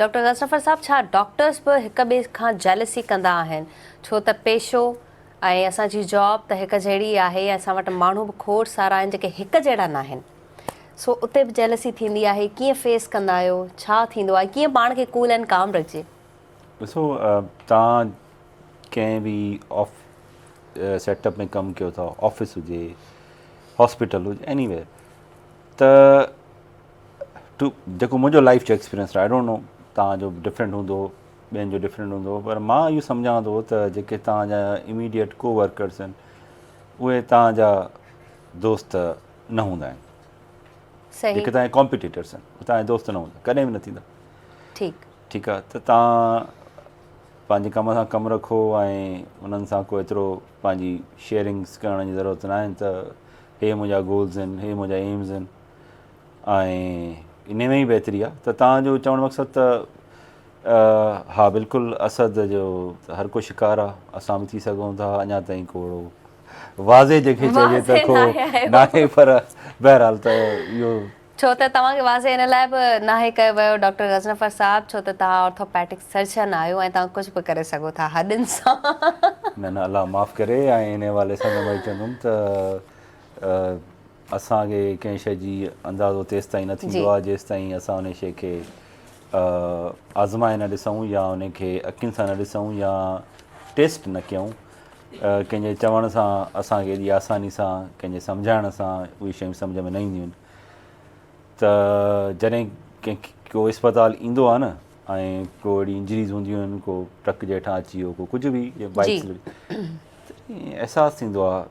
Doctor Ghazanfar صاحب ڇا doctors به هڪ ٻئي کان جيلسي ڪندا آهن ڇو ته پيشو ۽ اسان جي جاب ته هڪ جهڙي آهي ۽ اسان وٽ ماڻهو به کوڙ سارا آهن جيڪي هڪ جهڙا ناهن سو اتي به جيلسي ٿيندي آهي ڪيئن فيس ڪندا آهيو ڇا ٿيندو آهي ڪيئن پاڻ کي ڪول اينڊ ڪام رکجي. ڏسو توهان ڪنهن به آف سيٽ اپ ۾ ڪم ڪيو ٿا آفيس هجي هاسپيٽل هجي ايني ويئر ته ٽو جيڪو منهنجو لائيف جو ايڪسپيرينس رهيو I don't know توهان جو ڊفرنٽ هوندو ٻين جو ڊفرنٽ هوندو پر مان اهو سمجهان ٿو ته جيڪي توهان جا اميڊيٽ ڪو ورڪرس آهن اهي توهان جا دوست نه هوندا آهن جيڪي توهان جا ڪامپيٽيٽرس آهن اهي توهان جا دوست نه هوندا ڪڏهن به نه ٿيندا ٺيڪ ٺيڪ آهي ته توهان پنهنجي ڪم سان ڪم رکو ۽ انهن سان ڪو ايترو پنهنجي شيئرنگس ڪرڻ جي ضرورت نه آهي ته هي منهنجا گولز آهن هي منهنجا ايمز آهن ۽ انهي ۾ ئي بهتري آهي ته توهان جو چوڻ مقصد ته ها بلڪل اسد جو هر ڪو شڪار آهي اسان به ٿي سگهون ٿا اڃا تائين ڪو اهڙو واضح جنهن کي چئجي ته ڪو ناهي پر بهرحال ته اهو ڇو ته توهان کي واضح ان لاء به ناهي ڪيو ويو ڊاڪٽر غضنفر صاحب ڇو ته توهان آرٿوپيڊڪ سرجن آهيو ۽ توهان ڪجهه به ڪري سگهو ٿا هڏين سان. نه نه الله معاف ڪري ۽ ان حوالي سان ته مان چوندم ته اسان کي ڪنهن شيء جي اندازو تيستائين نه ٿيندو آهي جيستائين اسان ان شيء کي آزمائي نه ڏسون يا ان کي اکين سان نه ڏسون يا ٽيسٽ نه ڪيون ڪنهن جي چوڻ سان اسان کي ايڏي آساني سان ڪنهن جي سمجهائڻ سان اهي شيون سمجهه ۾ نه اينديون آهن ته جڏهن ڪنهن ڪو اسپتال ايندو آهي نه ۽ ڪو اهڙي انجريز هونديون آهن ڪو ٽرڪ جي هيٺان اچي ويو ڪو ڪجهه به بائڪ احساس ٿيندو آهي.